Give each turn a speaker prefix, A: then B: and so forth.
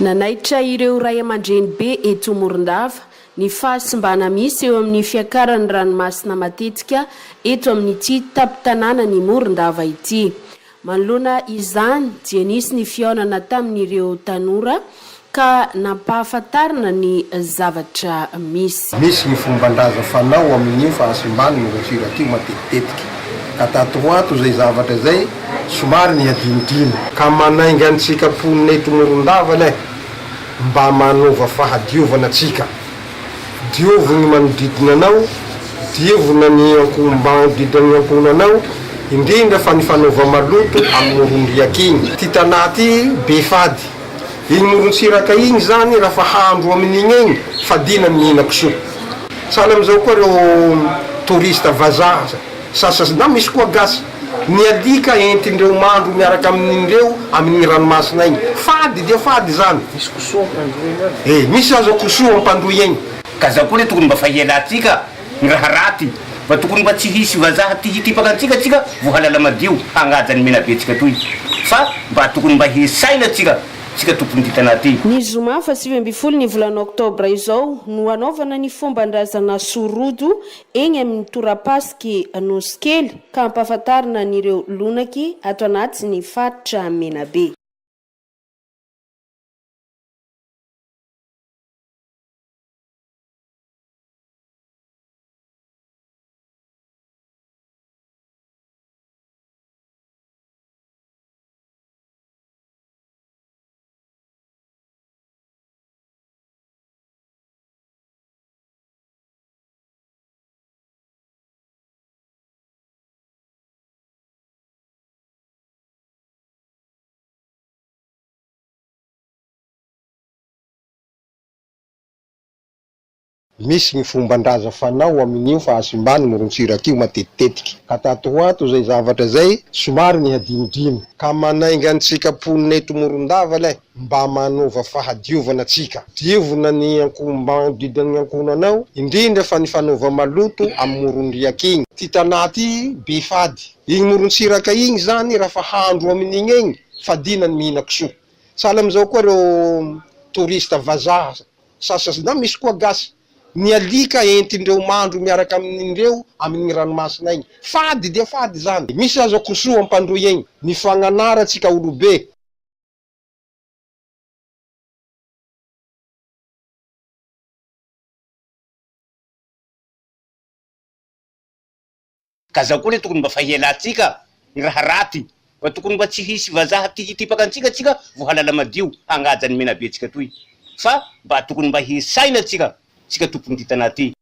A: Nanaitra ireo ray aman-dreny be eto Morondava ny fahasimbana misy eo amin'ny fiakaran'ny ranomasina matetika eto amin'ity tampon-tanànan'i Morondava ity. Manoloana izany dia nisy ny fihaonana tamin'ireo tanora ka nampahafantarina ny zavatra misy.
B: Misy ny fomban-draza fanao amin'io fahasimban'ny morontsiraka io matetitetika, ka tato ho ato izay zavatra izay somary nihadinodino. Ka manainga antsika mponina eto Morondava anie mba manova fahadiovana tsika. Diovy ny manodidina anao, diovina ny manodidina ny ankohonanao, indrindra fa ny fanaova-maloto amin'ny moron-driaka iny. Ity tanà ity be fady. Iny morontsiraka iny izany raha fa handro amin'iny eny, fadiana ny mihinan-kisoa. Sahala amin'izao koa ireo touriste vazaha sasany na misy koa gasy. Ny alika entin'ireo mandro miaraka amin'ireo amin'iny ranomasina iny. Fady dia fady izany.
C: Misy kosoa ampandroy eny aza.
B: Eh, misy aza kosoa ampandroy eny.
D: Ka zao koa le tokony mba fa hialantsika ny raha raty mba tokony mba tsy hisy vazaha ty hitipaka antsika tsika vo halala madio hagnaja ny menabe tsika toy fa mba tokony mba hisaina tsika tsika tompony ty tanà ty.
A: Ny zoma faha 19 ny volana oktobra izao no hanaovana ny fomban-drazana sorodo eny amin'ny torapasiky Anosikely ka hampahafantarina an'ireo lonaky ato anatin'ny faritra Menabe.
B: Misy ny fomban-draza fanao amin'io fahasimban'ny morontsiraka io matetitetika. Ka tato ho ato izay zavatra izay somary nihadinodino. Ka manainga antsika mponina eto Morondava ilay Mba manova fahadiovana tsika. Diovina ny manodidina ny ankohonanao, indrindra fa ny fanaova maloto amin'ny moron-driaka iny. Ty tanà ty be fady. Igny morontsiraka igny zany raha fa handro amin'igny egny, fadiana ny mihina-kisoa. Sahala amin'izao koa ireo touriste vazaha sasany na misy koa gasy. Ny alika entin'ireo mandro miaraka amin'ireo amin'igny ranomasina igny. Fady dia fady zany. Misy aza kosoa ampandroy egny. Ny fagnanara tsika olobe.
D: Ka zao koa le tokony mba fa hialantsika ny raha raty mba tokony mba tsy hisy vazaha ty hitipaka antsika tsika vo halala madio hagnaja ny menabe tsika toy fa mba tokony mba hisaina tsika tsika tompony ty tanà ty.